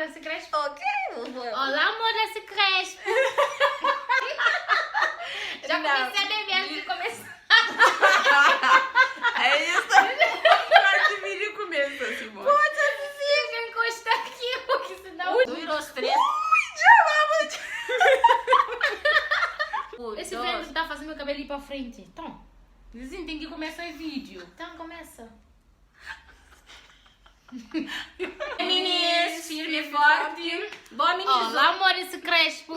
Moraci Crespo? Ok, vou. Olá, Moraci Crespo! Já comecei a beber antes de começar. É isso. Corte o vídeo começa, Simone. Pode assistir, já encosta aqui, porque senão. Um, dois, três. Ui, já vamos. Um, Esse dois. vento tá fazendo meu cabelo ir pra frente. Então, Sim, tem que começar o vídeo. então começa. Meninas, firme e forte. Bom, meninas. Olá, Maurício Crespo!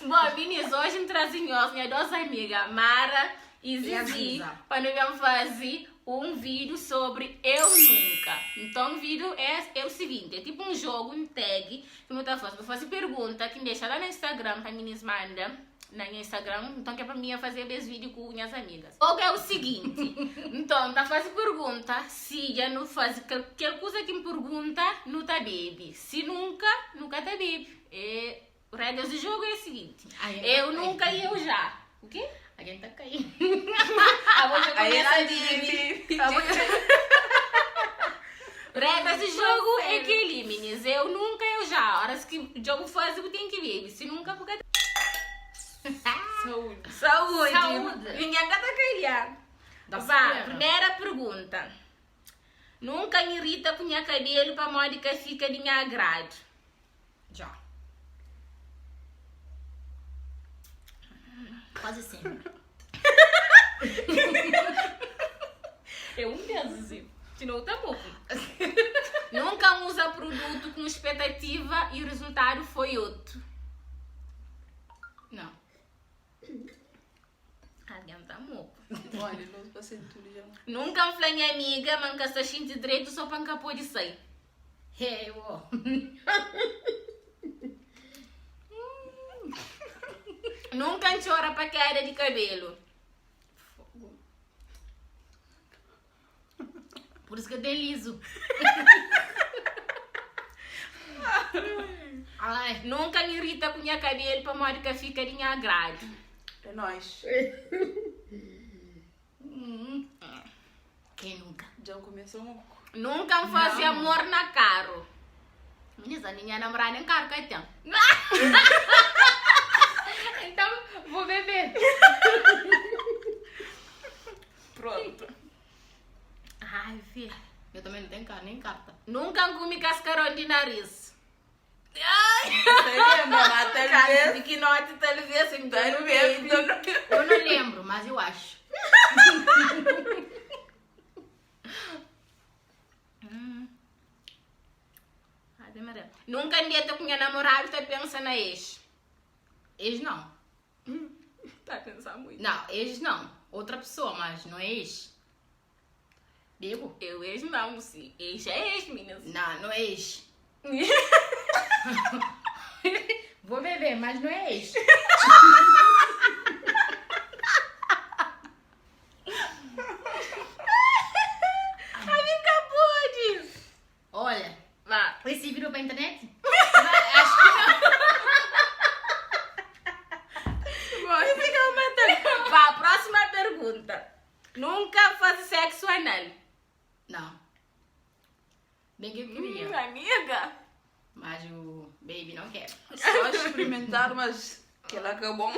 Bom, meninas, hoje me trazem as minhas duas amigas, Mara e E a Zizi, Ziza. para nós fazer um vídeo sobre Eu Nunca. Então, o vídeo é o seguinte, é tipo um jogo, um tag, que eu tô fazendo. Vou fazer pergunta, que me deixa lá no Instagram, para meninas manda na minha Instagram, então que é para mim fazer esse vídeo com minhas amigas. O é o seguinte, então, tá fazendo pergunta, se já não faz, qualquer coisa que me pergunta, não tá bebe. Se nunca, nunca tá bebe. É, regras do jogo é o seguinte, Ai, eu ai. nunca e eu já. O quê? Alguém tá caindo. Ah, vou já Aí começa ela a dividir. vive. Regras do jogo é que elimines. Eu nunca, eu já. Horas que o jogo faz, eu tenho que beber. Se nunca, porque... Saúde. Saúde. Saúde. Ninguém tá calhar. Dá Vá, certo. primeira pergunta. Nunca me irrita com minha cabelo para Mônica fica de minha agrado. Já. Quase sempre. É um deles, Se não, tá bom. Nunca usa produto com expectativa e o resultado foi outro. Não. Alguém tá moco. Olha, não passei tudo já. Nunca me falei minha amiga, manca se sente direito só para nunca pode sair. Hey, uó. Nunca chora para queda de cabelo. Fogo. Por isso que eu tenho liso. Ai. Nunca me irrita com minha cabelo para Mônica fica de minha agrado. É nóis. Quem nunca? Já começou um pouco. Nunca me fazia amor na carro. Menina, minha namorada em carro, que tem. Então, vou beber. Pronto. Ai, filha. Eu também não tenho carro, nem carta. Nunca comi cascarão de nariz. Você lembra, mas talvez. De que noite, talvez, então não Talvez. bebe. Então não. Eu não lembro, mas eu acho. Ave Maria. Nunca andei com minha namorada e pensa na ex. Ex não. Tá a pensar muito. Não, ex não. Outra pessoa, mas não é ex. Bebo? Eu ex não, sim. Ex é ex, meninas. Não, não é ex. Vou beber, mas não é ex. Amiga, pode. Olha, Vá. esse virou pra internet? Acho que não. Vai Fica matando. Vá, próxima pergunta. Nunca faz sexo anal. Não. Bem que eu queria. Amiga. Mas o baby não quer. Só experimentar, mas que ela acabou.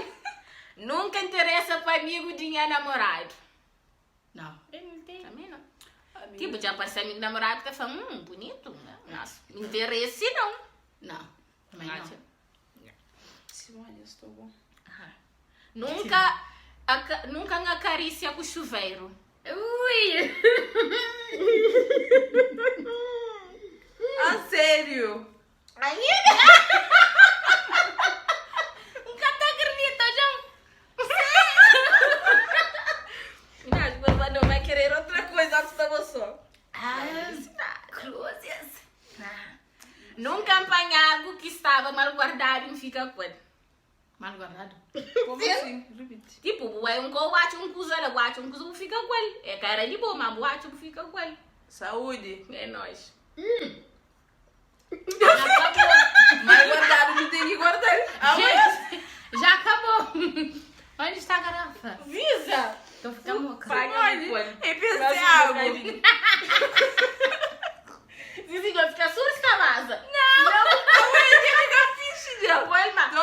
Nunca interessa para amigo de minha namorado. Não. Ele não tem. Também não. Amiga. Tipo, já aparece amigo namorado que tá falando, bonito, né? Nossa, interesse não. Não. Também não. Simone, eu estou bom. Nunca, nunca me acaricia com chuveiro. Ui! Ah, sério? Amiga! Nunca tá acredita, já. Mas não vai querer outra coisa antes da você. Ah, cruzes. Nunca apanha algo que estava mal guardado e fica com ele. Mal guardado. Como assim? Repite. Tipo, é um go um coisa, ela um coisa, fica com ele. É cara de boa, mas o fica com ele. Saúde. É nóis. Já acabou. Mas guardado não tem que guardar. Ah, mas... Gente, já acabou.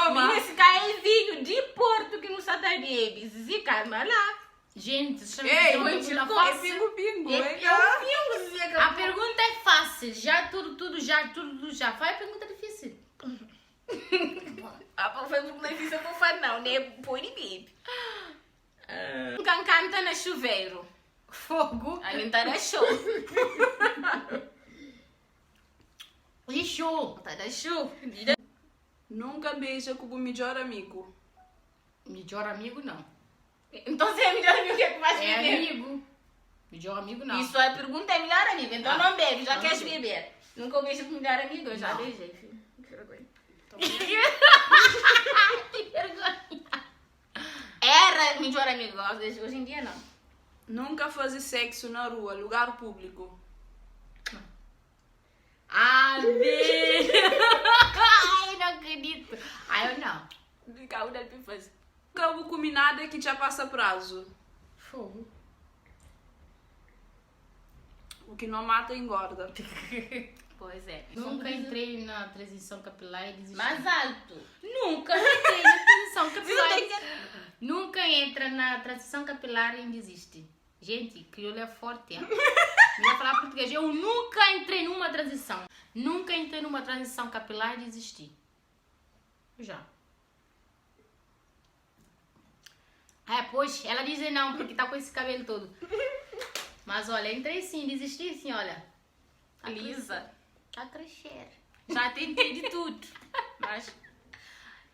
Toma. Menina, esse cá é vinho de Porto que não sa ta bebe. Zizi, calma lá. Gente, chama Ei, de mas pergunta é fácil. pingo-pingo, É, hein, é cara? um pingo, Zizi. A pergunta é fácil. Já tudo, tudo, já, tudo, tudo, já. Faz a pergunta difícil. Ah, pô, foi porque não difícil, eu vou falar não, né? Põe e bebe. Nunca canta na chuveiro. Fogo. A mim tá na show. Lixo. Tá na show. Nunca beija com o melhor amigo. Melhor amigo, não. Então, se é melhor amigo, o que é que vais É beber? amigo. Melhor amigo, não. Isso é pergunta, é melhor amigo. Então Ah. não bebe, já Não queres bebe. beber. Nunca beijo com melhor amigo, eu já Não. beijei, filho. Que vergonha. Que vergonha. Era melhor amigo, hoje hoje em dia não. Nunca fazer sexo na rua, lugar público. Ah, beijo. Ai, não acredito. Ai, eu não. Cá, o Delpi faz. Nunca vou comer nada que já passa prazo. Fogo. O que não mata engorda. Pois é. Nunca entrei na transição capilar e desisti. Mais alto. Nunca entrei na transição Você não capilar. tem que... Nunca entra na transição capilar e desiste. Gente, crioulo é forte. Hein? Não vou falar português. Eu nunca entrei numa transição. Nunca entrei numa transição capilar e desisti. Já. É, pois, ela diz não, porque tá com esse cabelo todo. Mas olha, entrei sim, desisti sim, olha. Tá Lisa. Tá crescer. Já tentei de tudo. Mas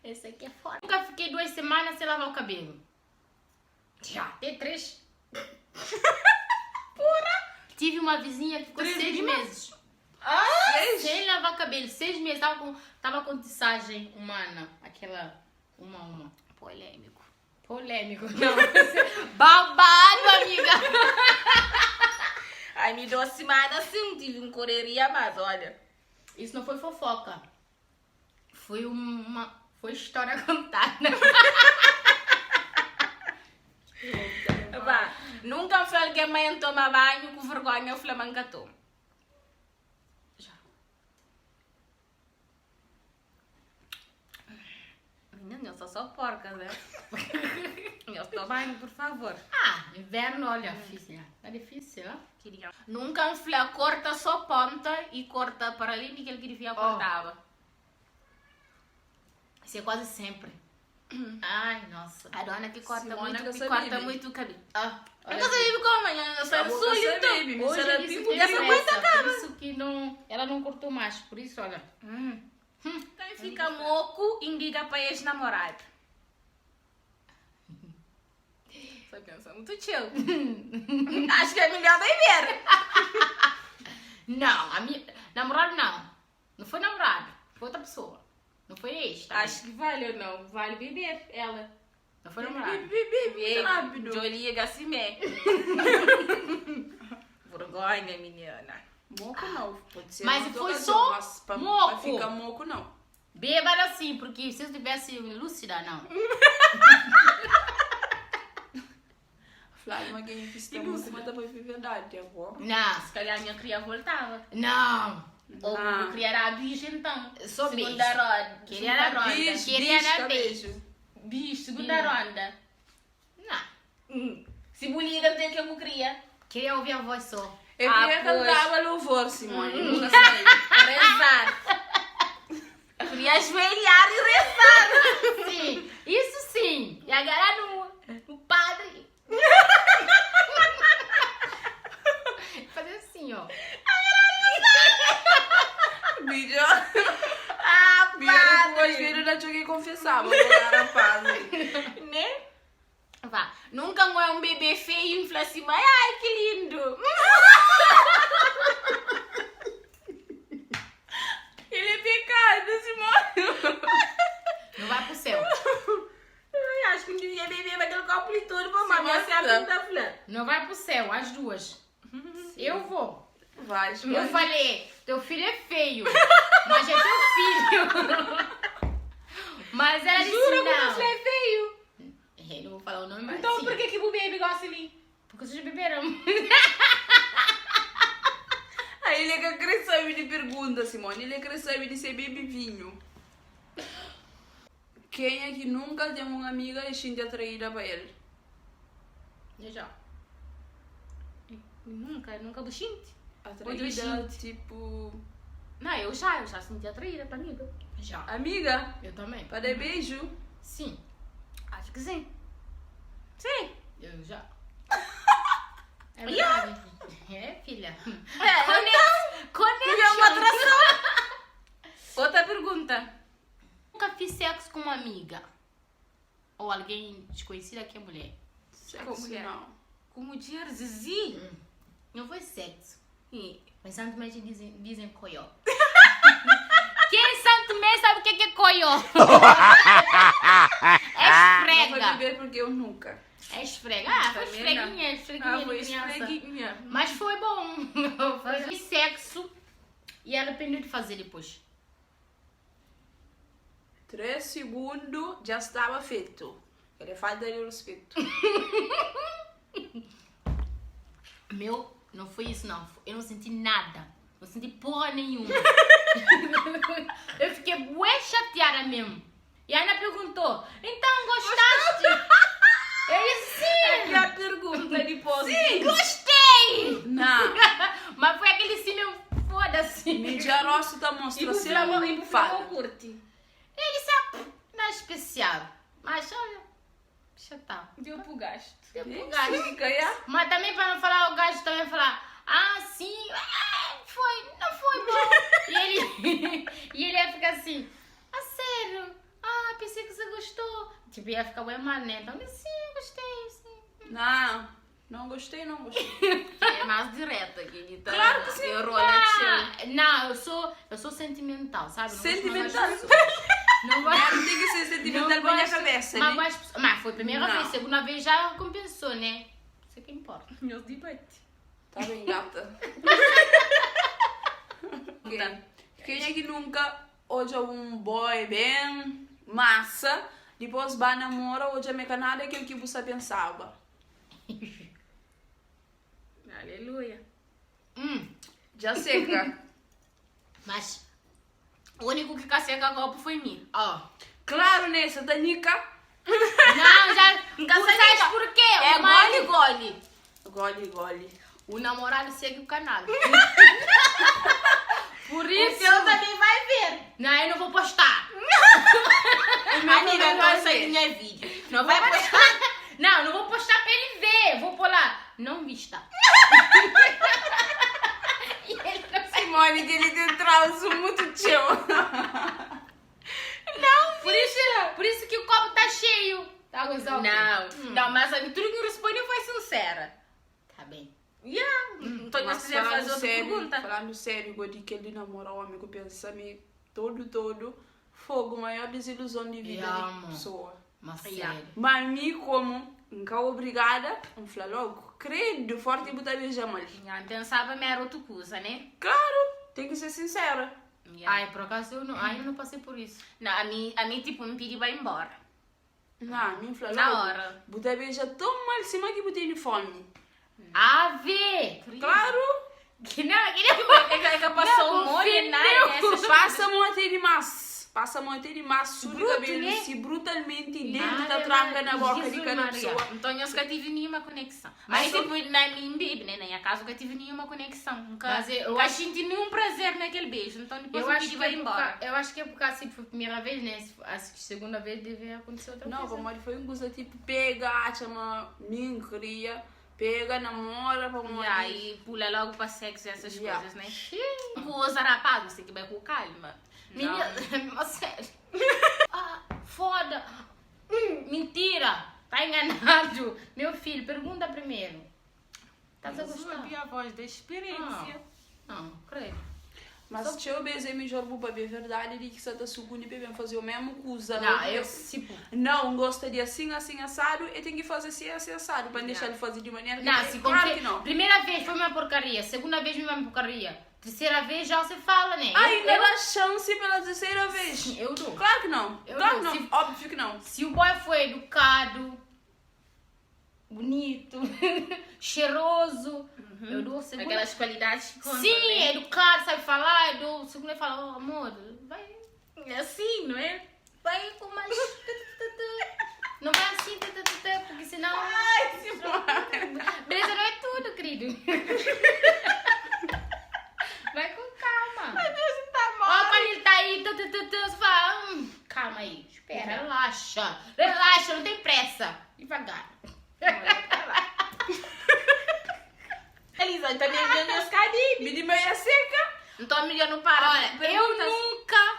Esse aqui é forte. Nunca fiquei 2 semanas sem lavar o cabelo. Já, até 3. Porra! Tive uma vizinha que ficou 3 6 meses. Ah! 6? Sem lavar cabelo, 6 meses. Tava com tiçagem humana. Aquela uma. Polêmico. Polêmico, não. Babado, amiga! Ai, me deu semana assim, tive um correria, mas olha. Isso não foi fofoca. Foi uma... Foi história contada. Vá, nunca foi alguém mãe toma banho com vergonha o flamancatou. Já. Menina, eu sou só porca, né? Eu estou banho, por favor. Ah, inverno, olha, difícil. Tá difícil, ó. Queria. Nunca um flá corta só ponta e corta para além daquele que devia Oh. cortava. Isso é quase sempre. Ai, nossa. A dona que corta Simona muito, que que sabe, corta baby. muito o cabelo. Ah, Eu não sei como, eu sou A do boca sul, sabe, então. baby. Hoje Será eu disse pingo que essa essa, por isso que não, ela não cortou mais, por isso, olha. Quem fica moco, indica para ex-namorado. Só pensa muito chill. Acho que é melhor beber. Não, a minha, namorado não. Não foi namorado, foi outra pessoa. Não foi ex, tá? Acho que vale ou não? Vale beber, ela. Não foi namorado. Bebe, bebe, rápido. Jolie Gacimé. Vergonha, menina. Moco não, pode ser. Mas uma foi ocasião, só mas pra, moco. Pra ficar moco, não. Bêbada sim, porque se eu estivesse lúcida, não. Flávio, mas quem fiz moco, mas também foi verdade, agora. Não, Se calhar a minha cria voltava. não. Ou Não. eu criará bicho então. Só segunda bicho. roda. Queria Segunda era ronda. Bicho, Queria bicho, era beijo. Bicho, segunda ronda. Não. Se buliga, tem que eu cria. Queria ouvir a voz só. Eu Ah, queria pois. cantar louvor, Simone. Nunca sei. Rezar. Queria ajoelhar e rezar. Sim, isso sim. E agarrar no padre. Fazer assim, ó. Bicho. Ah, Bicho, depois padre. filho da tinha que confessar, vou dar a paz. Né? Vá. Nunca é um bebê feio e fala assim, mãe, ai, que lindo. Ele é pecado, Simone. Não vai pro céu. Ai, acho que não devia beber aquele copo e tudo, pra mamãe, Simone, você é a da flor. Não vai pro céu, as duas. Eu vou. Vai, Eu vai. falei, teu filho é feio, mas é teu filho. Mas ela disse Jura que o não. filho é feio? Eu não vou falar o nome, mas Então sim. por que que o bebê gosta ali? Porque vocês beberam. Aí ele é que cresceu e me pergunta, Simone. Ele cresceu e disse bebe vinho. Kenha ki nunka ten un amiga i xinti atraída pa el? Eu já. Nunka, nunka bu xinti? Atraída, tipo. Não, eu já senti atraída pa amiga. Já. Amiga? Eu também. Pa da beijo? Sim. Acho que sim. Sim. Eu já. É verdade. É, filha. É, Conexão. É uma atração. Outra pergunta. Nunca fiz sexo com uma amiga. Ou alguém desconhecida que é mulher. Sexo mulher. não. Com mulher, Zizi. Não foi sexo. E- Mas Santo Tomé dizem coió. Quem é Santo Tomé sabe o que é que é coió. É Não vou esfrega. beber porque eu nunca. É esfrega. Ah, foi Também não. esfreguinha, esfreguinha Ah, de foi criança. esfreguinha. Mas foi bom. Foi sexo e arrependeu de fazer depois. 3 segundos já estava feito. Ele falta de respeito. Meu, não foi isso não. Eu não senti nada. Não senti porra nenhuma. Eu fiquei bué chateada mesmo. E a Ana perguntou, então gostaste? Eu disse sim. E a pergunta depois. Sim! Gostei! Não. Mas foi aquele sim mesmo, foda-se. Mídia rosto tá E mostra o Flamengo, e sempre o fala. Flamengo curte. Ele disse, ah, pff, não é especial. Mas olha, já tá. Deu pro gasto. Deu pro gajo. Fica, yeah? Mas também para não falar, o gajo também falar, ah, sim, ah, foi, não foi bom. E ele ia ficar assim, ah, sério? Ah, pensei que você gostou. Tipo, ia ficar bem mal, né? Então, eu disse, sim, eu gostei, sim. Não, não gostei, não gostei. É mais direta que ele tá. Claro que sim. Eu rola chill. Ah, não, eu sou sentimental, sabe? Não gosto de magoar as Sentimental? pessoas. Não gosto. Não tem que ser sentimental Não com a minha gosto cabeça, né? magoar as pessoas. Mas foi a primeira Não. vez, segunda vez já compensou, né? Isso é que importa. Meus debate. Tá bem, gata. Ok. Quem é que nunca olha um boy bem massa, depois vai namora, olha me nada aquilo que você pensava? Aleluia. Já seca. Mas, O único que caceca copo foi mim. ó. Claro, né? Satanica. Não, já. Nunca Por, sei sabes nunca. por quê? É O marido- gole, gole. Gole, gole. O namorado segue o canal. Por isso. O seu também vai ver. Não, eu não vou postar. Amiga, também vai não sei ver. minha vídeo. Não vai postar. Não, não vou postar pra ele ver. Vou pôr lá. Não vista. E ele não vai. Simone, que ele tem traço muito teu. Não, por isso que o copo tá cheio. Tá gozando? Não, não, mas a tudo que eu respondi foi sincera. Tá bem. Yeah. Então, Mas se quiser falando fazer outra sério, pergunta. falando sério, eu digo que ele namora homem que pensa me todo, todo, fogo, maior desilusão de vida Yeah, de amor. pessoa. Mas Yeah. sério. Mas mim, como, nunca obrigada, um fala logo, credo, forte e botar beijar mal. Yeah, pensava me era outra coisa, né? Claro, tem que ser sincera. Yeah. Ai, por acaso eu não, ai, eu não passei por isso. Não, a mim tipo, me pedi vai embora. Não, mim fala Na logo. hora. Botar beijar tão mal, cima que botei uniforme. Ave! Claro, Que não, que não. É que passou Não, um monte ofendeu. nessas passa a mão até demais. Passa a mão até demais, sube o Bruto, cabelo, né? se brutalmente dentro Ave da tranca na Maria, boca de Jesus cada Maria. pessoa. Então eu nunca tive nenhuma conexão. Mas, Mas tipo, na minha bebê, né? Na minha casa nunca tive nenhuma conexão. Nunca, Mas eu nunca acho- senti nenhum prazer naquele beijo. Então depois Eu eu acho, pedi que vai é por embora. ca- eu acho que é por causa assim, foi a primeira vez, né? Se- A segunda vez deve acontecer outra Não, coisa. vamos foi um coisa tipo, pega, chama, mim cria, pega, namora, vamos E aí pula logo para sexo e essas Yeah. coisas, né? Coisa rapaz, você que vai com calma. Menina, mas sério. Ah, foda. Mentira. Tá enganado. Meu filho, pergunta primeiro. Tá a gostar? a voz da experiência. Não, creio. Mas se eu beijo melhor vou para ver verdade de que você tá segundo e bebendo fazer o mesmo coisa. Não, eu, tipo... Não, gosta de assim, assim, assado, e tem que fazer assim, assim, assado, para deixar ele fazer de maneira que... Não, se claro confe- que não. Primeira vez foi uma porcaria, segunda vez foi uma porcaria, terceira vez já você fala, né? Ainda eu, dá chance pela terceira vez. eu dou. Claro que não. Eu claro que dou. não. Se- Óbvio que não. Se o boy foi educado, bonito, cheiroso, eu dou a segunda. Aquelas qualidades que contam, Sim, né? educado, sabe falar, eu dou a segunda e falo, oh, amor, vai É assim, não é? vai com mais calma aí. Espera. Relaxa. Relaxa, não tem pressa. Devagar. Elisa, também vem meus cabelos. Me de meia seca. Então, melhor não para. Olha, eu Perguntas. nunca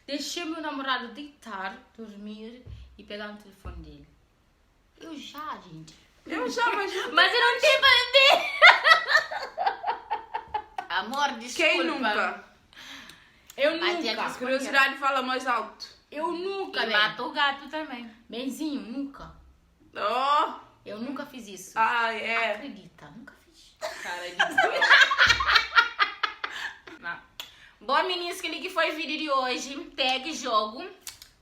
deixei meu namorado deitar, dormir e pegar no telefone dele. Eu já, gente. Eu já, mas Mas eu não tenho pra Amor, desculpa. quem nunca? Eu Mas tinha nunca. que Curiosidade fala mais alto. Eu nunca, E bem. mata o gato também. Benzinho, nunca. Oh, Eu nunca fiz isso. ah, é. Acredita, nunca fiz. Cara de pau. Não. Bom, meninas, que que foi o vídeo de hoje. Tag jogo.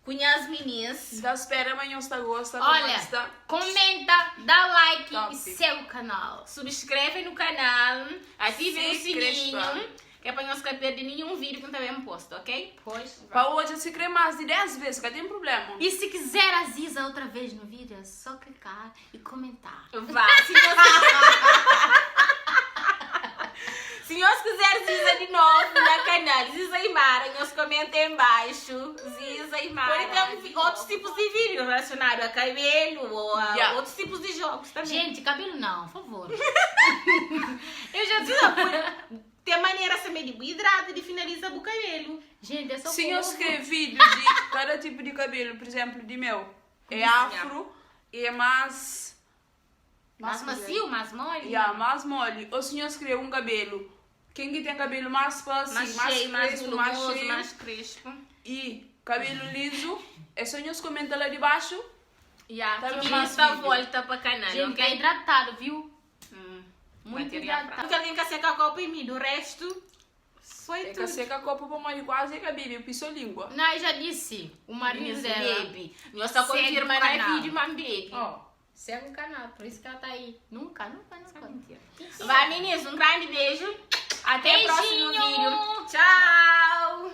Cunha as meninas. Da espera amanhã está gosta, Olha, está. comenta, dá like Top. e segue o canal. Subscrevem no canal. Ativem o Se sininho. crespa. Que é para não ficar perdendo nenhum vídeo que não também posto, ok? Pois. Para hoje se crê mais de 10 vezes, que tem problema. E se quiser a Ziza outra vez no vídeo, é só clicar e comentar. Vá. Se você... Se nós quiser Ziza de novo no canal, Ziza e Mara, nós comentem embaixo. Ziza e Mara. Pode ter outros tipos de vídeo relacionado a cabelo ou a Yeah. outros tipos de jogos também. Gente, cabelo não, por favor. Eu já disse. Tem maneira também de hidrata e de finaliza o cabelo. Gente, é só Sim, eu com ovo. escrevi vídeo de cada tipo de cabelo, por exemplo, de meu. É afro e é mais. Mais macio, mais mole. Yeah, mais mole. O senhor escreveu um cabelo. Quem que tem cabelo mais fácil, Mais, mais, cheio, mais crespo, mais volumoso, cheio mais crespo. e cabelo liso, é só nós comentar lá de baixo. Yeah, Tá que mais isso a vídeo. volta para canal, Gente, tá ok? hidratado, viu? Hum, Muito bateria hidratado. fraca. Porque alguém quer secar a copa em mim, do resto foi É que tudo. seca a copa para molho quase que bebe, eu piso a língua. Não, eu já disse. O marido Meninas, dela. Baby. Nós só Segue confirma o na canal. vídeo, mas baby. Ó, segue o canal, por isso que ela tá aí. Nunca, nunca, nunca. Mentira. Vai, meninas, um grande beijo. Até o próximo Beijinho. vídeo. Tchau.